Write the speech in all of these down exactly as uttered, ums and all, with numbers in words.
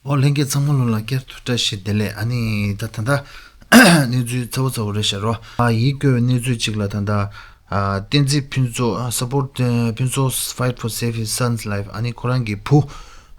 ཨོ་ལྷན་རྒྱས་ཚང་མ་ལོ་ལ་བསྐྱར་དུ་བཀྲ་ཤིས་བདེ་ལེགས། ཨ་ནི་ད་ད་ལྟ་གནས་ཚུལ་ཚ་བོ་ཚ་བོ་རེད་ཤག་རོ། ཨ་ཡིག་བཀོད་པའི་གནས་ཚུལ་གཅིག་ལ་ད་ལྟ་ཨ་བསྟན་འཛིན་ཕུན་ཚོགས་ཨ་སྤ་རོ་ཨ་ཕུན་ཚོགས་Fight for Save His Son's Life། ཨ་ནི་ཁོ་རང་གི་བུ་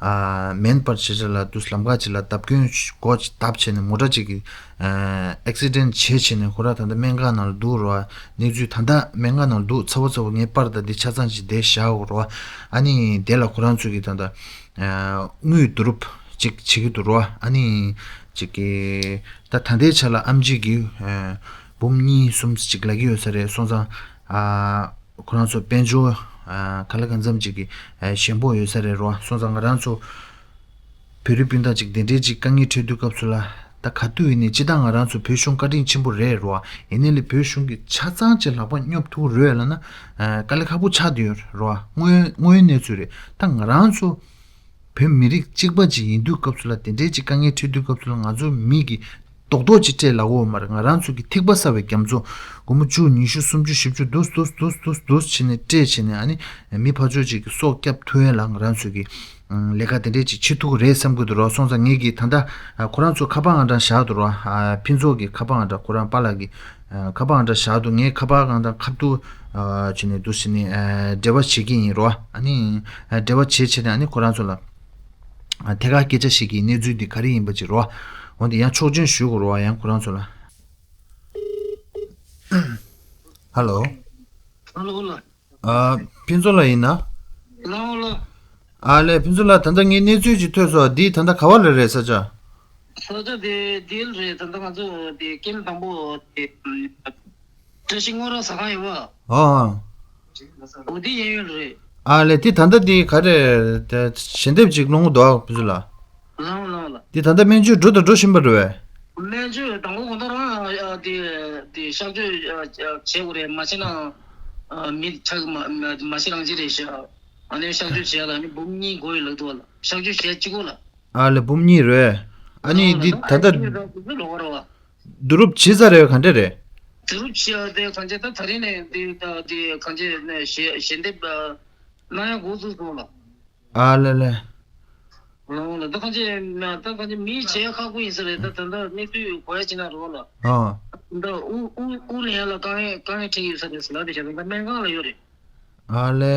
ཨ་མེན་པར་བྱེད་བྱ་ལ་དུས་ལམ་ཁ་ཅིག་ལ་བརྡབ་སྐྱོན་སྒོ་ཅིག་བརྡབས་བྱས་ནས་མོ་ཊ་ཅིག་གི་ཨ་ཨེག་སི་ཌེན་བྱས་བྱས་ནས་ཁོ་རང་ད་ལྟ་སྨན་ཁང་ནང་ལ་འདུག་རོ། གནས་ཚུལ་ད་ལྟ་སྨན་ཁང་ནང་ལ་འདུག་ཚ་བོ་ཚ་བོ། ངས་པར་དང་འདི་ཆ་ཚང་ཅིག་བསྡད་བཞག་རོ། ཨ་ནི་དེ་ལ་ཁོ་རང་ཚོ་གི་ད་ལྟ་ཨ་དངུལ་བསྡུ་རུབ་ཅིག་བྱེད་ཀྱི་འདུག་རོ། ཨ་ནི་ཅིག་གི་ད་ད་ལྟའི་ཆ་ལ་ཨེམ་ཆི་གི་ཨ་འབུམ་གཉིས་གསུམ་ཅིག་ལབ་ཀྱི་ཡོད་ས་རེད། སོང་ཙང་ཨ་ཁོ་རང་ཚོ་དཔལ་འབྱོར་ཨ་ག་ལ་གང་འཚམ་ཅིག་གི་ཨ་ཞན་པོ་ཡོད་ས་རེད་རོ། སོང་ཙང་ང་རང་ཚོ་བོད་རིགས་སྤུན་ཟླ་ཅིག་དེ་འདྲའི་ཅིག་དཀའ་ངལ་འཕྲད་དུས་སྐབས་སུ་ལ་ད་ག་དུས་ཡིན་ནའི་སྤྱིར་བཏང་ང་རང་ཚོ་བོད་གཞུང་བཀའ་དྲིན་ཆེན་པོ་རེད་རོ། ཡིན་ནའི་ལས་བོད་གཞུང་གི་ཆ་ཚང་ཅིག་ལག་པ་སྙོབ་ཐུབ་རོགས་ལབ་ན་ཨ་དཀའ་ལས་ཁག་པོ་ཆགས་བསྡད་ཡོད་རོ། དངོས་དངོས་ཡོད་གནས་ཚུལ་རེད། ད་ང་རང་ཚོ་བོད་མི་རིགས་གཅིག་པ་ཅིག་ཡིན་དུས་སྐབས་སུ་ལ་དེ་འདྲའི་ཅིག་དཀའ་ངལ་འཕྲད་དུས་སྐབས་སུ་ལ་ང་ཚོ་མི་གི་རྡོག་རྡོག་ཅིག་སྤྲད་ལབ་ཡོད་མ་རེད། ང་རང་ཚོ་གི་ཐིགས་པ་བསགས་པའི་རྒྱ་མཚོ་སྒོར་མོ་བཅུ་ཉི་ཤུ་སུམ་ཅུ་བཞི་བཅུ་འདུག་འདུག་འདུག་འདུག་བྱས་ནས་སྤྲད་བྱས་ནས་ཨ་ནི་མི་ཕར་ཕྱོགས་ཅིག་གི་སྲོག་སྐྱབས་ཐུབ་ཡས་ལ་ང་རང་ཚོ་གི་ལས་ཀ་དེ་འདྲས་ཅིག་བྱེད་ཐུབ་ཀྱི་རེད་བསམ་གྱི་འདུག་རོ། སོང་ཙང་ངེད་ཀྱིས་ད་ལྟ་ཁོ་རང་ཚོ་ཁ་པར་ཨང་གྲངས་བཞག་འདུག་རོ། ཕུན་ཚོགས་ཀྱི་ཁ་པར་ཨང་གྲངས་ཁོ་རང་པཱ་ལགས་ཀྱི་ཁ་པར་ཨང་གྲངས་བཞག་འདུག་ངས་ཁ་པར་ཨང་གྲངས་ཁ་ཐུག་བྱས་ནས་འདུག་བྱས་ནས་འབྲེལ་བ་བྱེད་ཀྱི་ཡིན་རོ། ཨ་ནི་འབྲེལ་བ་བྱེད་བྱས་ནས་ཨ་ནི་ཁོ་རང་ཚོ་ལ་ཐད་ཀར་སྐད་ཆ་ཞིག་གི་གནས་ཚུལ་འདི་ག་རེ་ཡིན་པ་ཅིག་རོ། འོན་ཏེ་ཡང་ཆོག་མཆན་ཞུ་དགོས་རོ། ཡང་ཁོ་རང་ཚོ་ལ། ཧ་ལོ། ཧ་ལོ་ལ། ཨ། ཕུན་ཚོགས་ལགས་ཡིན་ན། ལའོ་ལ། ཨ་ལས། ཕུན་ཚོགས་ལགས། ད་ལྟ་ངའི་གནས་ཚུལ་ཅིག་ཐོས་སོང་། འདི་ད་ལྟ་ག་བ་ལ་རེད་ས་ཆ། ས་ཆ་དེ་འདི་ལ་རེད། ད་ལྟ་ང་ཚོ་དེ་ཀེམ་དང་པོ་དེ་བཀྲ་ཤིས་སྔོ་ར་ཟ་ཁང་ཡོད་པ། ཨོ། འོ་དེ་གཡས་གཡོན་ལ་རེད། ཨ་ལས། དེ་ད་ལྟ་དེ་ག་རེ་དེ་ཞལ་འདེབས་ཅིག་སློང་གི་འདུག་ཨ། ཕུན་ཚོགས་ལགས། ལའོ་ལའོ་ལ། དེ་ད་ལྟ་སྨན་བཅོས་འགྲོ་དང་འགྲོ་བཞིན་པ་རེད་པས། སྨན་བཅོས་དང་པོ་གང་ལྟར་རང་ཨ་དེ་དེ་གཤག་བཅོས་ཨ་བྱེད་དགོས་རེད། མ་བྱས་ན་ཨ་མི་ཆག་མ་མ་མ་ཤི་རང་བྱེད་རེད་ཤག་ཨ་ནི་གཤག་བཅོས་བྱས་ལ་ནི་འབུམ་གཉིས་དགོས་ཡོད་ལབ་འདུག་ལ། གཤག་བཅོས་བྱས་གཅིག་པོ་ལ། ཨ་ལས། འབུམ་གཉིས་རེད། ཨ་ནི་ལའོ་ལ། འདི་ད་ད་ལྟ་ཨ་ནི་ལོ་ག་རེད་བ། བསྡུ་རུབ་བྱེད་ས་རེད། ག་འདྲ་རེད། བསྡུ་རུབ་བྱེད་ཡ་དེ་གང་ཅི་ད་ད་རིང་ནས་དེ་ད་དེ་གང་ཅི་ནས་ཞལ་ཞལ་འདེབས་གནང་ཡ་འགོ་བཙུགས་སོང་ལ། ཨ་ལེ་ལེ། ལའོ་ལ། ད་གང་ཅི་ད་གང་ཅི་མི་བྱེད་ཡ་ཁག་པོ་ཡིན་ས་རེད། ད་ད་ད་གནས་ཚུལ་གོ་ཡ་ཅི་ན་རོ་ལ། ཨ། ད་དབུ་དབུ་དབུ་ལེན་ཡ་ལ་དཀའ་ངལ་དཀའ་ངལ་འཕྲད་ཀྱི་ཡོད་ས་རེད་ཟེར་ལབ་དེ་བྱས་ད་སྨན་ཁང་ལ་ཡོད་རེད། ཨ་ལེ།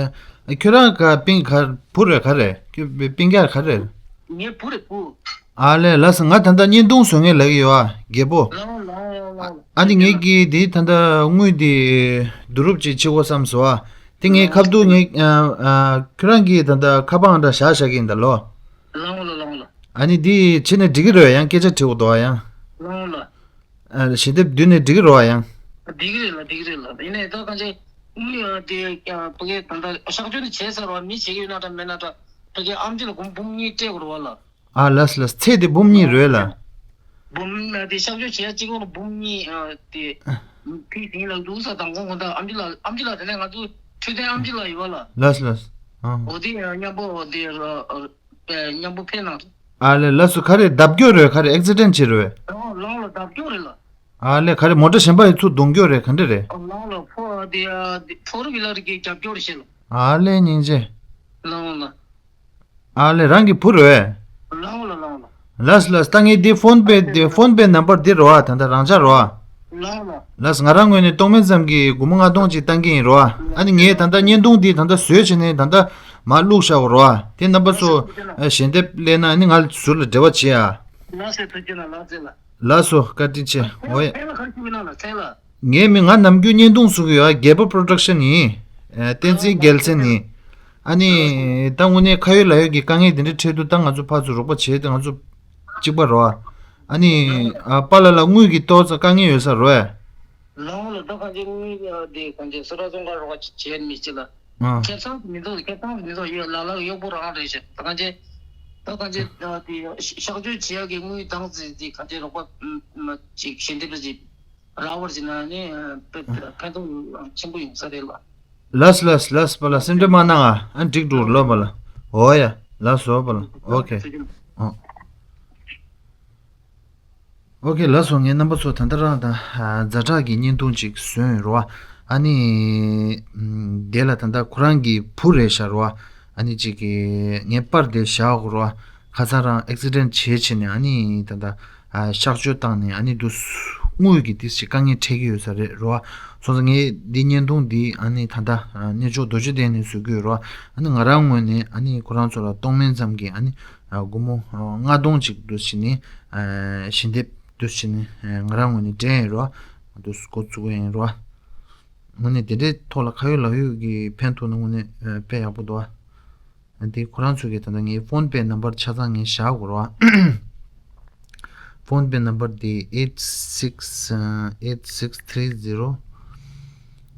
ཁྱོད་རང་ག་སྤུན་ག་བུ་རེད་ག་རེད། ཁྱོད་སྤུན་ཀྱག་ག་རེད། ངའི་བུ་རེད་བུ། ཨ་ལེ། ལགས་སོ། ང་ད་ལྟ་བརྙན་ཐུང་བཟོ་མཁན་ལབ་ཀྱི་ཡོད་ཨ། རྒད་པོ། ལའོ་ལའོ་ལའོ། ཨ་ནི་ངེད་ཀྱིས་དེ་ད་ལྟ་དངུལ་དེ་བསྡུ་རུབ་ཅིག་བྱེད་དགོས་བསམ་སོང་ཨ། དེ་ངའི་ཁ་ཐུག་ངས་ཨ་ཨ་ཁྱོད་རང་གིས་ད་ལྟ་ཁ་པར་ཨང་གྲངས་བཞག་བཞག་གི་ཡིན་ད་ལོ། ལའོ་ལ་ལའོ་ལ། ཨ་ནི་དེ་བྱས་ནས་འགྲིག་གི་རེད། ཡང་སྐད་ཆ་དྲི་དགོས་འདུག་ཨ་ཡང་། ལའོ་ལ། ཨ་ཞལ་འདེབས་བསྡུས་ནས་འགྲིག་གི་རེད་བ་ཡང་། འགྲིག་གི་རེད་ལ་འགྲིག་གི་རེད་ལ། ཡིན་ནའི་ད་གང་ཅི་དངུལ་ཡང་དེ་ཕ་གི་ད་ལྟ་གཤག་བཅོས་ནི་བྱས་ཚར་བ། མི་བྱེད་ཀྱི་ཡོད་ན་འདྲ་མེད་ན་འདྲ་ཕ་གི་ཨེམ་ཆི་ལ་སྒོར་མོ་འབུམ་གཉིས་སྤྲད་དགོས་རེད་བ་ལ། ཨ་ལགས་ལགས། ཚད་དེ་འབུམ་གཉིས་རེད་ལ། འབུམ་ན་དེ་གཤག་བཅོས་བྱས་གཅིག་པོ་ལ་འབུམ་གཉིས་ཨ་དེ་ཕུལ་ཟིན་ལ་འདུག་ས། དང་གོང་གོང་ད་ཨེམ་ཆི་ལ་ཨེམ་ཆི་ལ་དེ་ནས་ང་ཚོ་འཕྲོད་བསྟེན་ཨེམ་ཆི་ལ་ཡོད་བ་ལ། ལགས་ལགས། ཨ། འོ་དེ་མཉམ་པོ་དེ་མཉམ་པོ་ཕེབས་གནང་། ཨ་ལེ། ལགས་སོ། ག་རེ་བརྡབ་སྐྱོན་རེད། ག་རེ་ཨེག་སི་ཌེན་བྱས་རེད། ལའོ་ལ་ལའོ་ལ། བརྡབ་སྐྱོན་རེད་ལ། ཨ་ལེ། ག་རེ་མོ་ཊ་གཞན་པ་ཡི་ཚུར་རྡུང་སྐྱོན་རེད། ག་འདྲ་རེད། ལའོ་ལ་ཕོ་དེ་ཕོར་ཝི་ལར་གྱི་རྒྱབ་སྐྱོར་བྱས་ལ། ཨ་ལེ་སྙིང་རྗེ། ལའོ་ལ། ཨ་ལེ། རང་གི་བུ་རེད། ལའོ་ལ་ལའོ་ལ། ལགས་ལགས། ད་ངས་འདི་ཕོན་པེ་འདི་ཕོན་པེ་ནམ་བར་འདི་རོ་ཨ། ད་ལྟ་རང་ཅག་རོ་ཨ། ལའོ་ལ། ལགས། ང་རང་ངོས་ནས་སྟོང་མིན་ཙམ་གྱི་སྒོར་མོ་ལྔ་སྟོང་ཅིག་བཏང་གི་ཡིན་རོ་ཨ། ཨ་ནི་ངས་ད་ལྟ་བརྙན་ཐུང་འདི་ད་ལྟ་བཟོས་བྱས་ནས་ད་ལྟ་མར་བླུགས་བཞག་གོ་རོ་ཨ། དེ་རྣམ་པ་ཚོ་ཨ་ཞལ་འདེབས་སླེབས་ན་ཨ་ནི་ང་ལ་ཟུར་ལ་འབྲེལ་བ་བྱེད་ཨ། ལགས་སོ། ཐུགས་རྗེ་གནང་། ལགས་སེ་ལ། ལགས་སོ། བཀའ་དྲིན་ཆེ། འོ་ཡ། མཚན་ལ་ག་རེ་ཞུ་གི་ན་ལ། མཚན་ལ། ངའི་མིང་ང་ནམ་རྒྱུན་བརྙན་ཐུང་བཟོ་གི་ཡོད་ཨ། རྒྱལ་པོ་པྲོ་ཌག་ཤན་ཡིན། ཨ་བསྟན་འཛིན་རྒྱལ་མཚན་ཡིན། ཨ་ནི་ད་དངོས་གནས་ཁ་ཡོད་ལག་ཡོད་ཀྱི་དཀའ་ངལ་དེ་འདྲ་འཕྲད་དུས་ད་ང་ཚོ་ཕར་ཚུར་རོགས་པ་བྱེད་དེ་ང་ཚོ་གཅིག་པ་རོ་ཨ། ཨ་ནི་ཨ་པཱ་ལགས་ལ་དངུལ་གྱི་ཏོག་ཙམ་དཀའ་ངལ་ཡོད་ས་རོ་ཨ། ལའོ་ལ། ད་གང་ཅི་དངུལ་དེ་གང་ཅི་སོ་ར་ཙོང་ཁ་རོགས་པ་བྱེད་མི་བྱེད་ལ། ཨ། ཁེ་བཟང་མི་འདུག་ཁེ་བཟང་མི་འདུག་ཡོད་ལ་ལ་གཡོག་པོ་རང་རེད་ཤག་ད་གང་ཅི་ད་གང་ཅི་དེ་གཤག་བཅོས་བྱེད་ཡག་གི་དངུལ་དང་ཙི་ཙི་གང་ཅི་རོགས་པ་ཅིག་ཞལ་འདེབས་ཅིག་རག་པར་བྱས་ན་ནི་ཕན་ཕན་ཐོགས་ཆེན་པོ་ཡོང་ས་རེད་ལ། ལགས་ལགས་ལགས། པཱ་ལགས་སེམས་ཁྲལ་མ་གནང་ཨ། ཨ་འགྲིག་འགྲོ་ལོ་པཱ་ལགས། འོ་ཡ། ལགས་སོ་པཱ་ལགས། ཨོ་ཁེ། ཨོ། ཨོ་ཁེ། ལགས་སོ། ངའི་རྣམ་པ་ཚོ་ད་ལྟ་རང་དང་ཛ་དྲག་གི་བརྙན་ཐུང་ཅིག་བཟོས་ཡོད་རོ། ཨ་ནི་དེ་ལ་ད་ལྟ་ཁོ་རང་གི་བུ་རེད་ཤག་རོ། ཨ་ནི་ཅིག་གི་ངའི་པར་དེ་བཞག་གོ་རོ། ཁ་སང་རང་ཨེག་སི་ཌེན་ཊི་བྱས་བྱས་ནས་ཨ་ནི་ད་ལྟ་ཨ་གཤག་བཅོས་བཏང་ནས་ཨ་ནི་འདུག་དངུལ་གྱི་དེ་ཞིག་དཀའ་ངལ་འཕྲད་ཀྱི་ཡོད་ས་རེད་རོ། སོང་ཙང་ངས་འདི་བརྙན་ཐུང་འདི་ཨ་ནི་ད་ལྟ་ཨ་གནས་མཆོག་རྡོ་རྗེ་གདན་ནས་བཟོ་གི་ཡོད་རོ། ཨ་ནི་ང་རང་ངོས་ནས་ཨ་ནི་ཁོ་རང་ཚོ་ལ་གཏོང་མིན་ཙམ་གྱི་ཨ་ནི་ཨ་སྒོར་མོ་ཨ་ལྔ་སྟོང་ཅིག་འདུག་བྱས་ནས་ཨ་ཞལ་འདེབས་འདུག་བྱས་ནས་ཨ་ང་རང་ངོས་ནས་འདྲེན་ཡིན་རོ། འདུག་འགོ་བཙུགས་ཡིན་རོ། དངོས་གནས་དེ་འདྲའི་ཐོག་ལ་ཁ་ཡོད་ལག་ཡོད་ཀྱི་ཕན་ཐོགས་ན་དངོས་གནས་ཨ་དཔེ་ཡག་པོ་འདུག་ཨ། འདི་ཁོ་རང་ཚོ་གི་ད་ལྟ་ངའི་ཕོན་པེ་ནམ་བར་ཆ་ཚང་ངས་བཞག་དགོས་རོགས། ཕོན་པེ་ནམ་བར་འདི་eight six eight six three zero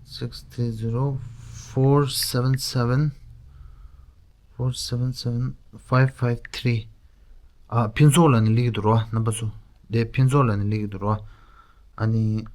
six three zero four seven seven four seven seven five five three ཨ་ཕུན་ཚོགས་ལགས་ནས་སླེབས་ཀྱི་འདུག་རོགས་རྣམ་པ་ཚོ། འདི་ཕུན་ཚོགས་ལགས་ནས་སླེབས་ཀྱི་འདུག་རོགས། ཨ་ནི།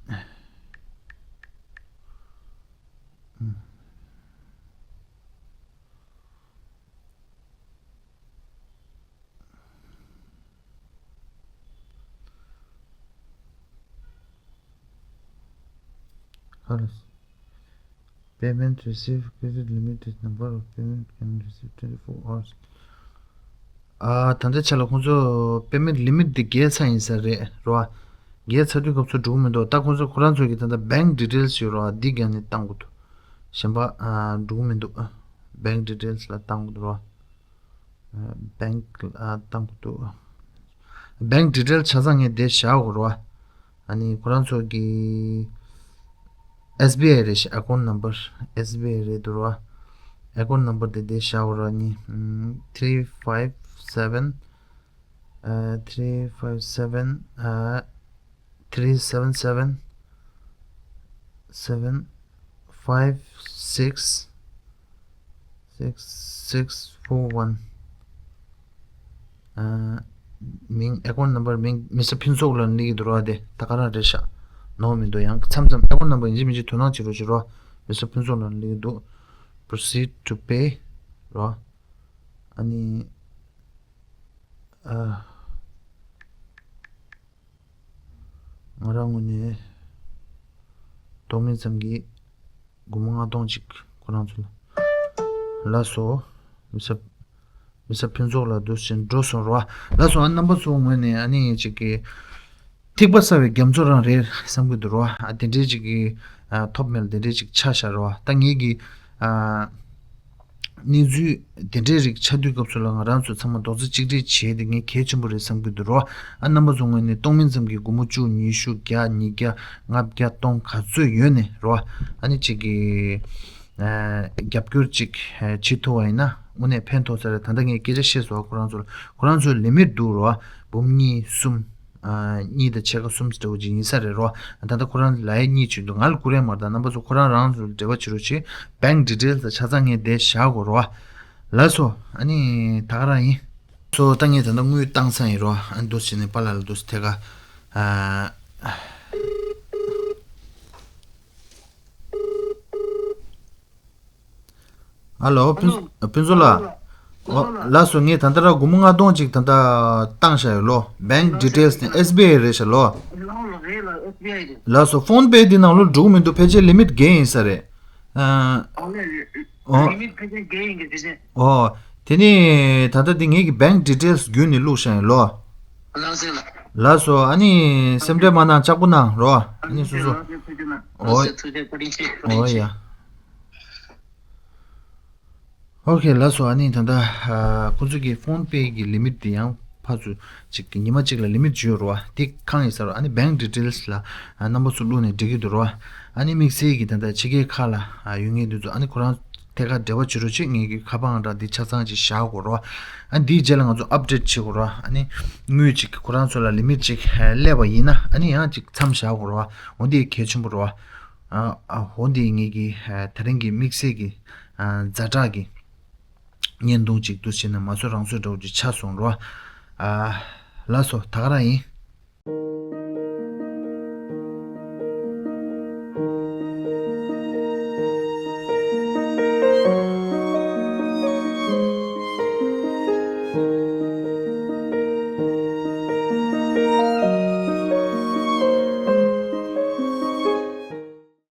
Payment received, credit limit is number of payment can receive twenty-four hours. ཨ་ད་ལྟའི་ཆ་ལ་ཁོང་ཚོ་payment limit དེ་བརྒལ་ཚར་ཡིན་ས་རེད་རོ། བརྒལ་ཚར་དུས་སྐབས་སུ་འགྲོ་གི་མི་འདུག་ད་ཁོང་ཚོ་ཁོ་རང་ཚོ་གི་ད་ལྟ་bank details ཡོད་རོ། འདི་བརྒྱབ་ནས་བཏང་དགོས་འདུག་གཞན་པ་ཨ་འགྲོ་གི་མི་འདུག bank details ལ་བཏང་དགོས་འདུག་རོ། bank ལ་བཏང་དགོས་འདུག bank details ཆ་ཚང་ངས་འདིར་བཞག་དགོས་རེད་བ། ཨ་ནི་ཁོ་རང་ཚོ་གི་S B I རེད་ཤག account number S B I རེད་འདུག་རེད་བ། account number དེ་འདིར་བཞག་དགོས་རེད། ཨ་ནི་three five seven three five seven three seven seven seven five six six six four one ཨ། མིང་account number མིང་Mister ཕུན་ཚོགས་ལགས་སླེབས་ཀྱི་འདུག་ར། དེ་ད་ག་རང་རེད་ཤག་ནོར་མི་འདུག་ཡང་མཚམས་མཚམས་account number ཡིན་གཅིག་མིན་གཅིག་དོ་སྣང་བྱེད་རོགས་བྱེད་རོགས། Mister ཕུན་ཚོགས་ལགས་སླེབས་ཀྱི་འདུག Proceed to pay རོ། ཨ་ནི། ཨ། ང་རང་ངོས་ནས་གཏོང་མིན་ཙམ་གྱིས་སྒོར་མོ་ལྔ་སྟོང་ཅིག་ཁོ་རང་ཚོ་ལ། ལགས་སོ། མི་སེར་མི་སེར་ཕུན་ཚོགས་ལགས་འདུག་ཟིན་འགྲོ་སོང་རོ། ལགས་སོ། ཨ་རྣམ་པ་ཚོ་ངོས་ནས་ཨ་ནི་ཅིག་གི་ཐིགས་པ་གསར་བའི་རྒྱ་མཚོ་རང་རེད་བསམ་གྱི་འདུག་རོ། ཨ་དེ་འདྲའི་ཅིག་གི་ཨ་ཐོབ་མེད་ལ་དེ་འདྲའི་ཅིག་ཆགས་བཞག་རོ། ད་ངེད་ཀྱི་ཨ། གནས་ཚུལ་དེ་འདྲའི་རིགས་ཆགས་དུས་སྐབས་སུ་ལ་ང་རང་ཚོ་ཚང་མ་རྡོག་རྩ་གཅིག་སྒྲིལ་བྱས་ཏེ་ངས་གལ་ཆེན་པོ་རེད་བསམ་གྱི་འདུག་རོ། ཨ་རྣམ་པ་ཚོ་ངོས་ནས་གཏོང་མིན་ཙམ་གྱི་སྒོར་མོ་བཅུ་ཉི་ཤུ་བརྒྱ་ཉིས་བརྒྱ་ལྔ་བརྒྱ་སྟོང་ག་ཚོད་ཡོད་ནས་རོ། ཨ་ནི་གཅིག་གི་ཨ་རྒྱབ་སྐྱོར་ཅིག་ཨ་བྱེད་ཐུབ་པ་ཡིན་ན་དངོས་གནས་ཕན་ཐོགས་ས་རེད། ད་ལྟ་ངས་སྐད་ཆ་བཤད་སོང་ཁོ་རང་ཚོ་ལ། ཁོ་རང་ཚོའི་ལི་མིཊ་འདུག་རོ། འབུམ་གཉིས་གསུམ། ཨ་གཉིས་དང་ཕྱེད་ཀ་གསུམ་ཙམ་འདྲ་བོ་ཅིག་ཡིན་ས་རེད་རོ། ད་ལྟ་ཁོ་རང་ལ་ཡ་གཉིས་ཅིག་འདུག་ང་ལ་བསྐུར་ཡ་མ་རེད། ད་རྣམ་པ་ཚོ་ཁོ་རང་རང་ཚོ་འབྲེལ་བ་བྱེད་རོགས་བྱེད། bank details དང་ཆ་ཚང་ངས་འདིར་བཞག་དགོས་རོ། ལགས་སོ། ཨ་ནི་ད་ག་རང་ཡིན། སོ་ད་ངས་ད་ལྟ་དངུལ་བཏང་ས་ཡིན་རོ། ཨ་ནི་འདུག་བྱས་ནས་པཱ་ལགས་ལ་འདུག་ཐད་ཀ་ཨ། ཨ་ལོ། ཕུན་ཕུན་ཚོགས་ལགས། ཨོ་ལགས་སོ། ངས་ད་ལྟ་ར་སྒོར་མོ་ལྔ་སྟོང་ཅིག་ད་ལྟ་བཏང་བཞག་ཡོད་ལོ། bank details དེ་S B I རེད་ཤག་ལོ། ལགས་སོ། ཕོན་པེ་འདི་ནང་ལོ་འགྲོ་གི་མི་འདུག་ཕལ་ཆེར་ལི་མིཊ་བརྒལ་ཡིན་ས་རེད། ཨ། ཨོ། ཨོ། དེ་ནི་ད་ལྟ་འདི་ངེད་ཀྱི་bank details བརྒྱུད་ནས་བླུགས་བཞག་ཡིན་ལོ། ལགས་སོ། ཨ་ནི་སེམས་ཁྲལ་མ་གནང་། ལྕགས་པོ་གནང་རོ། ཨ་ནི་སོ་སོ། ཨོ། ཨོ་ཡ། ཨོ་ཁེ། ལགས་སོ། ཨ་ནི་ད་ལྟ་ཨ་ཁོ་ཚོ་གི་ཕོན་པེ་གི་ལི་མིཊ་དེ་ཡང་ཕར་ཚུར་ཅིག་ཉི་མ་གཅིག་ལ་ལི་མིཊ་བརྗོད་རོ། དེ་གང་ཡིན་ཟེར་རོ། ཨ་ནི་bank details ལ་ཨ་རྣམ་པ་ཚོ་བླུགས་ནས་འགྲིག་གི་འདུག་རོ། ཨ་ནི་དམིགས་བསལ་གྱི་ད་ལྟ་ཕྱི་རྒྱལ་ཁག་ལ་ཨ་ཡོད་མཁན་དེ་ཚོ་ཨ་ནི་ཁོ་རང་ཐད་ཀར་འབྲེལ་བ་བྱེད་རོགས་བྱེད། ངེད་ཀྱི་ཁ་པར་ཨང་གྲངས་འདི་ཆ་ཚང་ཅིག་བཞག་དགོས་རོ། ཨ་ནི་དེའི་རྗེས་ལ་ང་ཚོ་ཨབ་ཌེཊ་བྱེད་དགོས་རོ། ཨ་ནི་དངུལ་ཅིག་ཁོ་རང་ཚོ་ལ་ལི་མིཊ་ཅིག་སླེབས་པ་ཡིན་ན་ཨ་ནི་ཡང་ཅིག་མཚམས་བཞག་དགོས་རོ། འོ་འདི་གལ་ཆེན་པོ་རོ། ཨ་ཨ་འོ་འདི་ངེད་ཀྱི་ཨ་ད་རིང་གི་དམིགས་བསལ་གྱི་ཨ་ཛ་དྲག་གི་བརྙན་ཐུང་ཅིག་འདུག་བྱས་ན་མ་བཟོ་རང་བཟོ་འདྲ་བོ་ཅིག་ཆགས་སོང་རོ། ཨ་ལགས་སོ། ད་ག་རང་ཡིན།